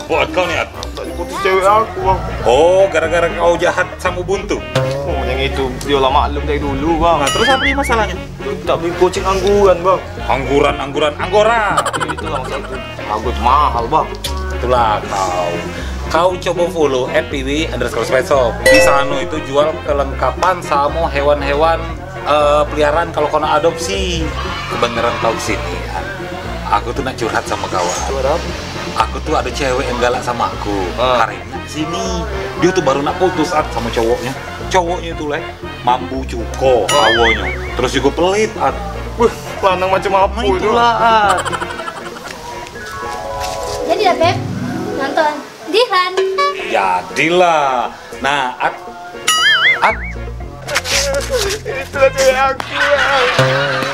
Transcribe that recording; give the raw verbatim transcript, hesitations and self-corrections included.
Buat kau ni, At? Tak diputus cewek aku, Bang. Oh, gara-gara kau jahat sama Buntu? Oh, yang itu dia lah maklum dari dulu, Bang. Nah, terus apa nih masalahnya? Dia tak beli kucing angguran, Bang. Angguran, angguran, anggora. Itulah maksud aku. Bagus, mahal, Bang. Itulah kau. Kau coba follow at p w underscore pet shop. Di sana itu jual kelengkapan sama hewan-hewan eh, peliharaan kalau kau nak adopsi. Kebeneran tau kesini, An. Aku tuh nak curhat sama kau, An. Curhat apa? Aku tuh ada cewek yang galak sama aku. Ah. Hari ini kesini. Dia tuh baru nak putus, An, sama cowoknya. Cowoknya itu, leh, mambu cuko, ah, awonyo. Terus juga pelit, An. Wih, lanang macam apa itu? Itulah, An. Jadi dah, Beb, nonton. Dilan. Jadilah. Nah, At. At. Itulah cewek aku, Bang.